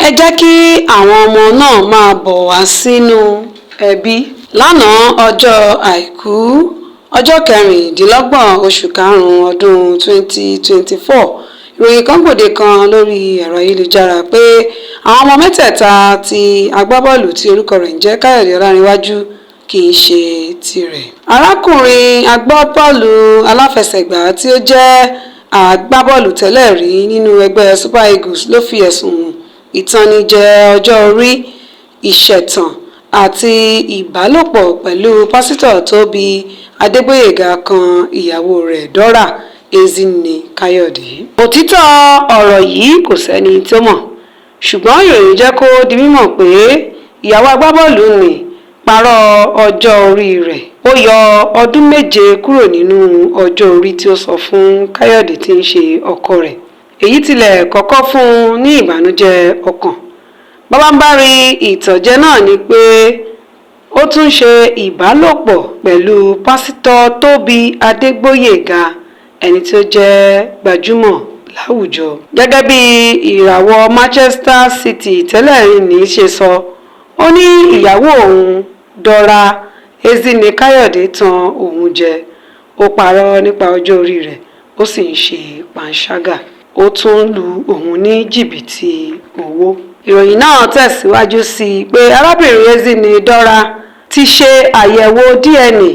Ẹ jẹ́ kí àwọn ọmọ náà máa bọ̀ wá sínú ẹbí. Lánàá ọjọ́ Àìkú, ọjọ́ 26 oṣù karùn-ún ọdún 2024, ìròyìn kan gbòde kan lórí ẹ̀rọ ayélujára pé àwọn ọmọ mẹ́tẹ̀ẹ̀ta tí agbábọ́ọ̀lù tí orúkọ rẹ̀ ń jẹ́ Káyọ̀dé Ọlárẹ̀wájú kì í ṣe tirẹ̀. Arákùnrin agbábọ́ọ̀lù aláfẹsẹ̀gbá tí ó jẹ́ agbábọ́ọ̀lù tẹ́lẹ̀ rí nínú ẹgbẹ́ Super Eagles ló fi ẹ̀sùn ìtanijẹ ọjọ́ orí, ìṣẹ̀tàn àti ìbálòpọ̀ pẹ̀lú Pásítọ̀ Tóbi Adégbóyèga kan ìyàwó rẹ̀ Dora Ezinne Káyọ̀dé. Òtítọ́ ọ̀rọ̀ yìí kò sẹ́ni tó mọ̀, ṣùgbọ́n ìròyìn jẹ́ kó di mímọ̀ pé ìyàwó agbábọ́ọ̀lù ní parọ́ ọjọ́ orí rẹ̀. Ó yọ ọdún 7 kúrò nínú ọjọ́ orí tí ó sọ fún Káyọ̀dé tí í ṣe ọkọ rẹ̀. Èyí tilẹ̀ kọ́kọ́ fún un ní ìbànújẹ́ ọkàn. Pabambarì ìtànjẹ náà ni pé ó tún ṣe ìbálòpọ̀ pẹ̀lú Pásítọ̀ Tóbi Adégbóyèga, ẹni tí ó jẹ́ gbajúmọ̀ láwùjọ. Gẹ́gẹ́ bí ìràwọ̀ Manchester City tẹ́lẹ̀ ní ṣe sọ, ó ní ìyàwó òun Dora Ezinne Káyọ̀dé tan òun jẹ, ó parọ́ nípa ọjọ́ orí rẹ̀, ó sì ń ṣe panṣágà. Ó tún lu òun ní jìbìtì owó. Ìròyìn náà tẹ̀síwájú sí i pé arábìnrin Ezinne Dora ti ṣe àyẹ̀wò DNA,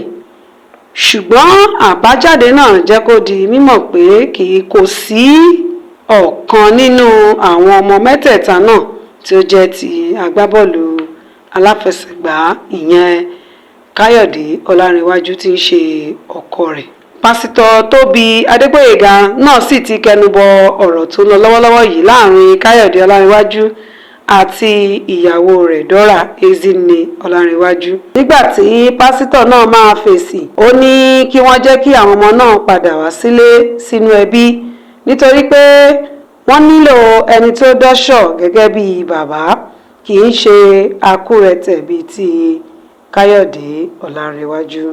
ṣùgbọ́n àbájáde náà jẹ́ kó di mímọ̀ pé kò sí ọ̀kan nínú àwọn ọmọ mẹ́tẹ̀ẹ̀ta náà tí ó jẹ́ ti agbábọ́ọ̀lù aláfẹsẹ̀gbá ìyẹn Káyọ̀dé Ọlárẹ̀wájú tí í ṣe ọkọ rẹ̀. Pásítọ̀ Tóbi Adégbóyèga náà sì ti kẹnu bọ ọ̀rọ̀ tó ń lọ lọ́wọ́lọ́wọ́ yìí láàrin Káyọ̀dé Ọlárẹ̀wájú àti ìyàwó rẹ̀ Dora Ezinne Ọlárẹ̀wájú. Nígbà tí pásítọ̀ náà máa fèsì, ó ní kí wọ́n jẹ́ kí àwọn ọmọ náà padà wá sílé sínú ẹbí nítorí pé wọ́n nílò ẹni tó dọ́ṣọ̀ gẹ́gẹ́ bíi bàbá, kì í ṣe akúrẹ̀tẹ̀ bíi ti Káyọ̀dé Ọlárẹ̀wájú.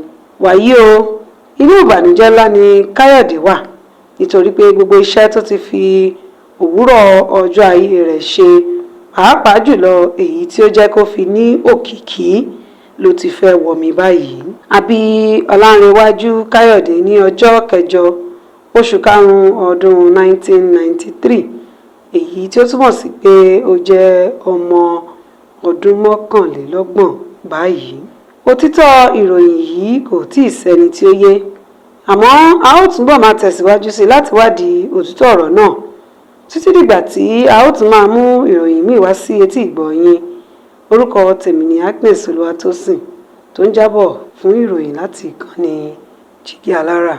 Wàyí o, inú ìbànújẹ́ ńlá ni Káyọ̀dé wà nítorí pé gbogbo iṣẹ́ tó ti fi òwúrọ̀ ọjọ́ ayé rẹ̀ ṣe, pàápàá jùlọ èyí tí ó jẹ́ kó fi ní òkìkí, ló ti fẹ́ wọmi báyìí. A bí Ọlárẹ̀wájú Káyọ̀dé ní ọjọ́ 8 oṣù karùn-ún ọdún 1993, èyí tí ó túmọ̀ sí pé ó jẹ́ ọmọ ọdún 31 báyìí. Òtítọ́ ìròyìn yìí kò tíì sẹ́ni tí ó yé, àmọ́ a ó túbọ̀ máa tẹ̀síwájú sí i láti wádìí òtítọ́ ọ̀rọ̀ náà títí dìgbà tí a ó tún máa mú ìròyìn míì wá sí etí ìgbọ́ yín. Orúkọ tèmi ni Agnes Olúwatósìn tó ń jábọ̀ fún ìròyìn láti ìkànnì Jígí Alára.